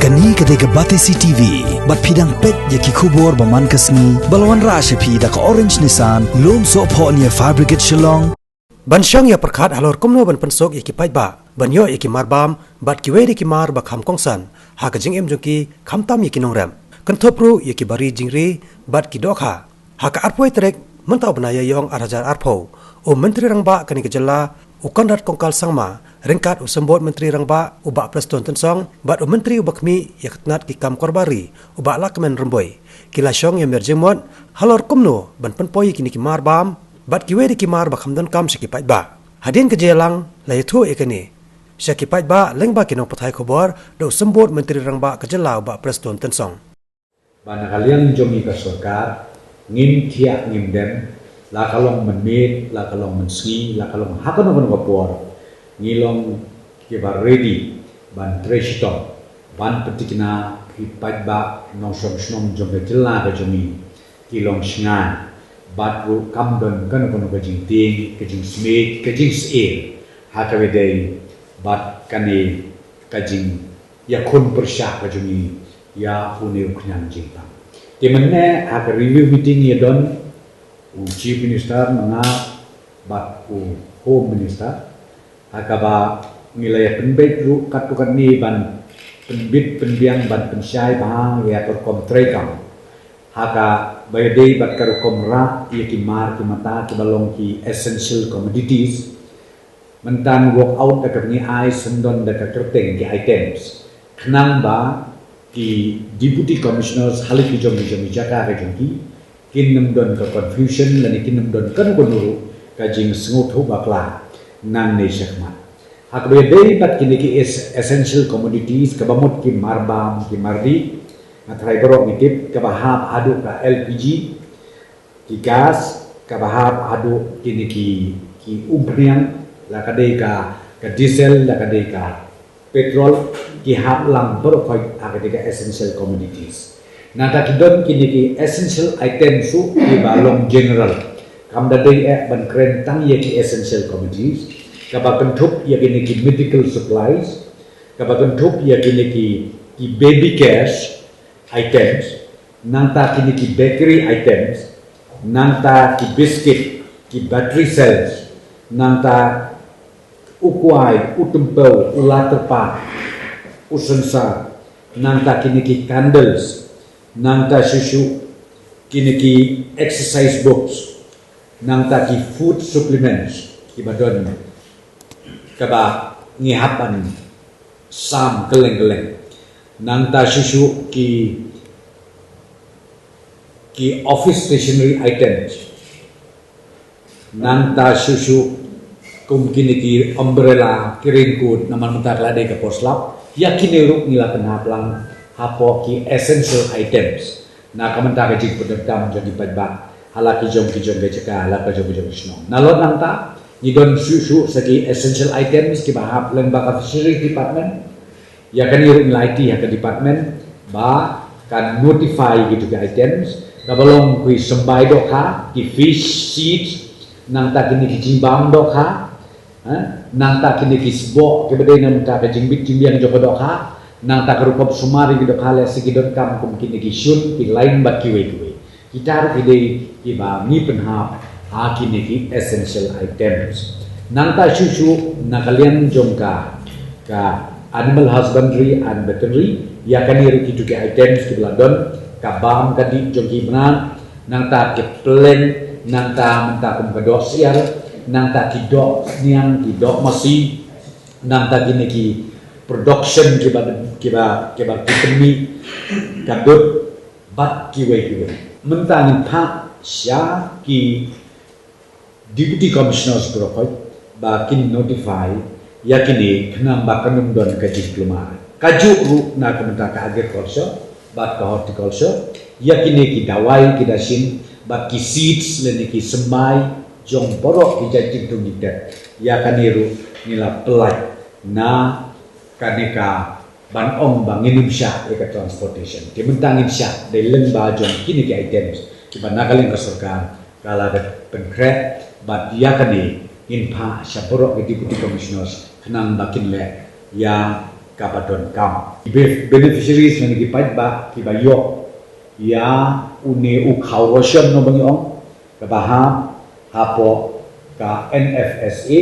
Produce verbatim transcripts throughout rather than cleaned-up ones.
Kane ka dei ka Batesi T V, bad phi dang peit ïa ki khubor ba man ka sngi, ba la wanrah sha phi da ka Orange Nissan, Lumsohphoh near Fire Brigade Shillong. Ban shong ïa pyrkhat halor kumno ban pynsuk ïa ki paidbah, ban ïoh ïa ki mar bam, bad kiwei de ki mar ba kham kongsan ha ka jingim jong ki, khamtam ïa ki nongrep. Kynthup ruh ïa ki bari jingri bad ki dohkha. Ha ka arphew tarik mynta u bnai Ïaïong ar hajar arphew, u Myntri Rangbah kane ka jylla, u Conrad Kongkal Sangma, ryngkat u Symbud Myntri Rangbah, u Bah Prestone Tynsong, bad u Myntri uba khmih ïa ka tnat ki kam korbar ri, u Bah Lahkmen Rymbui, ki la shong ïa mar jingmut halor kumno ban pynpoi ïa kine ki mar bam bad kiwei de ki mar ba kham donkam sha ki paidbah. Hadien ka jingïalang la ïathuh ïa kane sha ki paidbah lyngba ki nongpathai khubor da u Symbud Myntri Rangbah ka jylla, u Bah Prestone Tynsong. Ba na ka liang jong ngi ka sorkar, ngim thiah ngim dem, la ka long mynmiet, la ka long mynsngi, la ka long ha kano kano ka por, ngi long kiba ready ban trei shitom ban pynthikna ïa ki paidbah nongshong shnong jong ka jylla ka jong ngi, ki long shngaiñ, bad ruh kam don kano kano ka jingtieng, ka jingsmit, ka jingsheptieng ha kaba ïadei bad kane ka jingïakhun pyrshah ka jong ngi ïa une u khñiang jingpang. Te mynne ha ka review meeting ïa don u Chief Minister, ma nga bad u Home Minister, ha kaba ngi la ïa pynbeit ruh katto katne ban pynbit pynbiang, ban pynshai bha ïa ka rukom treikam ha kaba ïadei bad ka rukom rah ïa ki mar ki mata kiba long ki essential commodities. Mynta ngi work out da kaba ngi ai syndon da ka kyrteng ki items, khnang ba ki Deputy Commissioners ha la ki jong ki jong ki jaka ka jong ki, kin nym don ka confusion lane kin nym don kano kano ruh ka jingsngewthuh bakla nangne shakhmat. Ha kaba ïadei bad kine ki es-, essential commodities, kaba mut ki mar bam, ki mar dih, nga tharai baroh ngi tip, kaba hap haduh ka L P G, ki gas, kaba hap haduh kine ki, ki umphniang, la ka dei ka, ka diesel, la ka dei ka petrol, ki hap lang baroh khoit ha ka dei ka essential commodities. Nangta ki don kine ki essential items ruh kiba long general. Kam da dei eh ban kren tang ïa ki essential commodities, kaba kynthup ïa kine ki medical supplies, kaba kynthup ïa kine ki, ki baby cares items, nangta kine ki bakery items, nangta ki biscuit, ki battery cells, nangta u kwai, u tympew, u la tyrpad, u synsar, nangta kine ki candles, nangta shuh shuh kine ki exercise books, nangta ki food supplements kiba don, kaba ngi hap ban sam kylleng kylleng, nangta shuh shuh ki, ki office stationery items, nangta shuh shuh kum kine ki umbrella, ki raincoat, namar mynta ka la dei ka por slap. Ïa kine ruh ngi la pynhap lang hapoh ki essential items na ka bynta ka jingpyndonkam jong ki paidbah ha la ki jong ki jong ki jaka, ha la ka jong ki jong ki shnong. Nalor nangta ngi don shuh shuh sa ki essential items kiba hap lyngba ka Fisheries Department. Ïa kane ruh ngi la aiti ha ka department ba kan notify kito ki items, kaba long ki symbai dohkha, ki fish seeds, nangta kine ki jingbam dohkha, eh, nangta kine ki sboh kiba dei na ka bynta ka jingbit jingbiang jong ka dohkha, nangta ka rukom sumar ïa ki dohkha lehse ki donkam kum kine ki shun, ki lime bad kiwei kiwei. Kita ruh ki dei kiba ngi pynhap ha kine ki essential items. Nangta shuh shuh na ka liang jong ka, ka animal husbandry and veterinary, ïa kane ruh kito ki items kiba la don, ka bam ka dih jong ki bnat, nangta ki pleng, nangta mynta kum ka doh syiar, nangta ki doh niang, ki doh masi, nangta kine ki production kiba, kiba, kiba ki pynmih, ka dud, bad kiwei kiwei. Mynta ngin phah sha ki Deputy Commissioners baroh khoit ba kin notify ïa kine khnang ba kan ym don ka jingkulmar. Kajuh ruh na ka bynta ka agriculture bad ka horticulture, ïa kine ki dawai ki dashin bad ki seeds lane ki symbai jong baroh ki jait jingthung jingtep, ïa kane ruh ngi la pynlait na kane ka ban ong ba ngin ym shah ïa ka transportation. Te mynta ngin shah dei lyngba jong kine ki items kiba na ka liang ka sorkar ka la dep pynkhreh, bad ïa kane ngin phah sha baroh ki Deputy Commissioners khnang ba kin leh ïa kaba donkam. Ki be- beneficiaries ne ki paidbah kiba ïoh ïa une u khaw ration, no, ba ngi ong, kaba hap hapoh ka N F S A.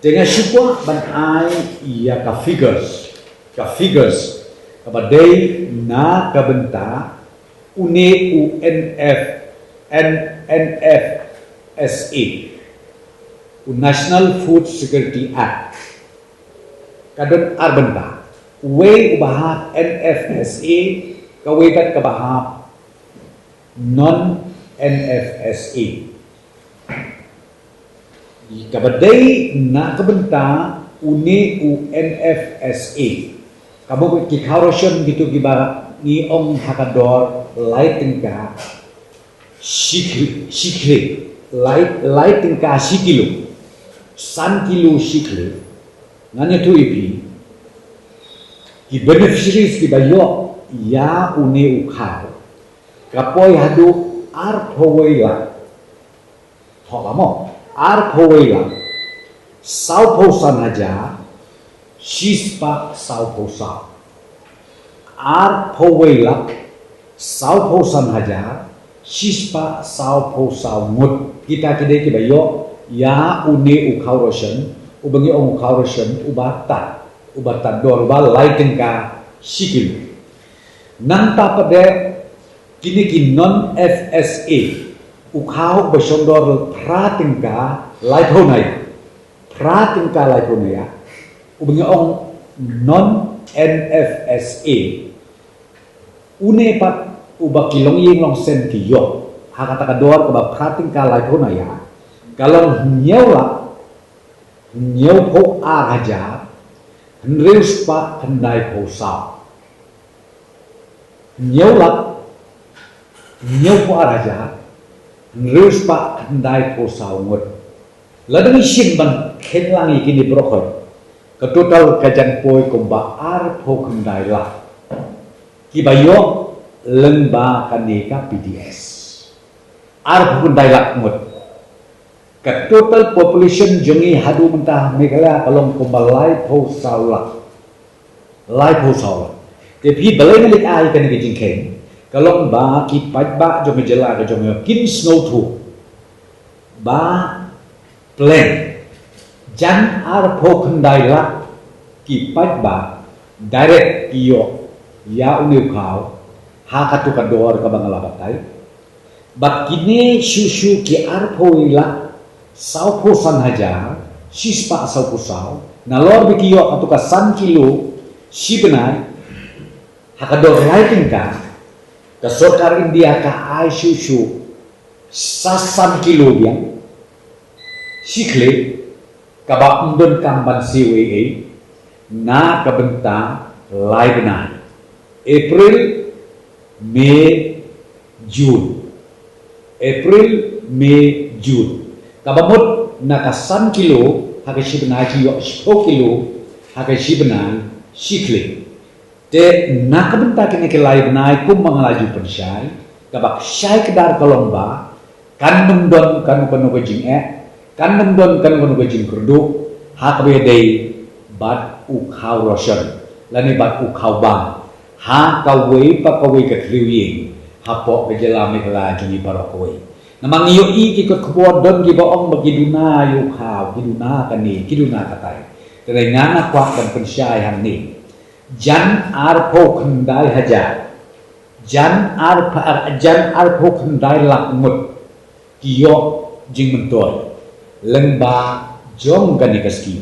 Te nga shu kwah ban ai ïa ka figures, ka figures kaba dei na ka bynta une u N F, N- N F S A, u National Food Security Act. Ka don ar bynta. Uwei uba hap N F S A, kawei pat kaba hap non N F S A. Kaba dei na ka bynta une u N F S A, ka mut ki khaw ration kito kiba ngi ong ha ka dor lai tyngka shi kli- shi kli, lai, lai tyngka shi kilo, san kilo shi kli. Ngan ïathuh ïa phi, ki beneficiaries kiba ïoh ïa une u khaw ka poi haduh arphew wei lak. Thoh la mo, arphew wei lak sawphew san hajar shispah sawphew saw. Arphew wei lak sawphew san hajar shispah sawphew saw ngut. Kita ki dei kiba ïoh ïa une u khaw ration, uba ngi ong u khaw ration uba tad, uba tad dor, uba lai tyngka shi kilo. Nangta pat de kine ki non F S A, u khaw uba shong dor phra tyngka laiphew naïa, phra tyngka laiphew naïa, uba ngi ong non N F S A. Une pat uba ki longïing longsem ki ïoh ha kata ka dor kaba phra tyngka laiphew naïa, ka long hynñiew lak hynñiewphew ar hajar hynriew spah khyndaiphew saw. Hynñiew lak hynñiewphew ar hajar hynriew spah khyndaiphew saw ngut. Lada ngi shim ban kheiñ lang ïa kine baroh khoit, ka total ka jan poi kumba arphew khyndai lak kiba ïoh lyngba kane ka P D S. Arphew khyndai lak ngut. Ka total population jong ngi haduh mynta ha Meghalaya ka long kumba laiphew saw lak. Laiphew saw lak. Te phi balei nga leit ai kane ka jingkheiñ, ka long ba ki paidbah jong ka jylla ka jong ngi kin sngewthuh ba pleng jan arphew khyndai lak ki paidbah direct ki ïoh ïa une u khaw ha katu ka dor kaba nga la batai. Bad kine shuh shuh ki arphew lak sawphew san hajar shispah sawphew saw, nalor ba ki ïoh katu ka san kilo shi bnai ha ka dor lai tyngka, ka sorkar India ka ai shuh shuh sa san kilo biang shi khlieh, kaba ym donkam ban siew ei ei na ka bynta lai bnai: April, May, June. April, May, June. Kaba mut na ka san kilo ha ka shi bnai, ki ïoh shiphew kilo ha ka shi bnai shi khlieh. Te na ka bynta kine ki lai bnai, kumba nga la ju pynshai, kaba shai kdar ka long ba kan ym don kano kano ka jingeh, kan ym don kano kano ka jingkyrduh ha kaba ïadei bad u khaw ration lane bad u khaw bam ha kawei pa kawei ka thliew ïing hapoh ka jylla Meghalaya jong ngi baroh kawei. Namar ngi ïohi ki kot khubor, don kiba ong ba ki duna ïa u khaw, ki duna kane, ki duna katai. Te nga nga kwah ban pynshai hangne, jan arphew khyndai hajar, jan arphew, jan arphew khyndai lak ngut ki ïoh jingmyntoi lyngba jong kane ka skim.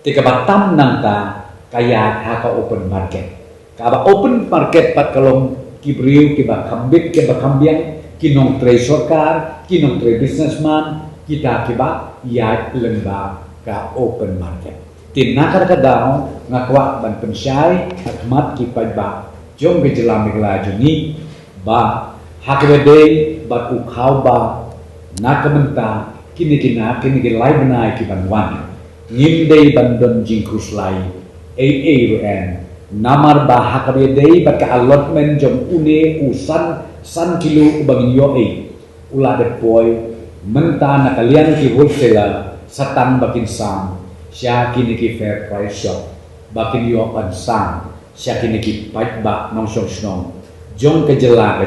Te kaba tam nangta ka ïaid ha ka open market. Kaba open market pat ka long ki briew kiba kham bit kiba kham biang, ki nongtrei sorkar, ki nongtrei businessman, kita kiba ïaid lyngba ka open market. Te na kata ka daw nga kwah ban pynshai ha khmat ki paidbah jong ka jylla Meghalaya jong ngi ba ha kaba dei bad u khaw bam, na ka bynta kine ki na kine ki lai bnai ki ban wan, ngim dei ban don jingkhuslai ei ei ruh em. Namar ba ha kaba dei bad ka allotment jong une u san, san kilo uba ngin ïoh ei, u la dep poi mynta na ka liang ki wholesaler sa tang ba kin sam sha kine ki fair price shop. ba kin ïoh ban sam sha kine ki paidbah nongshong shnong jong ka jylla ka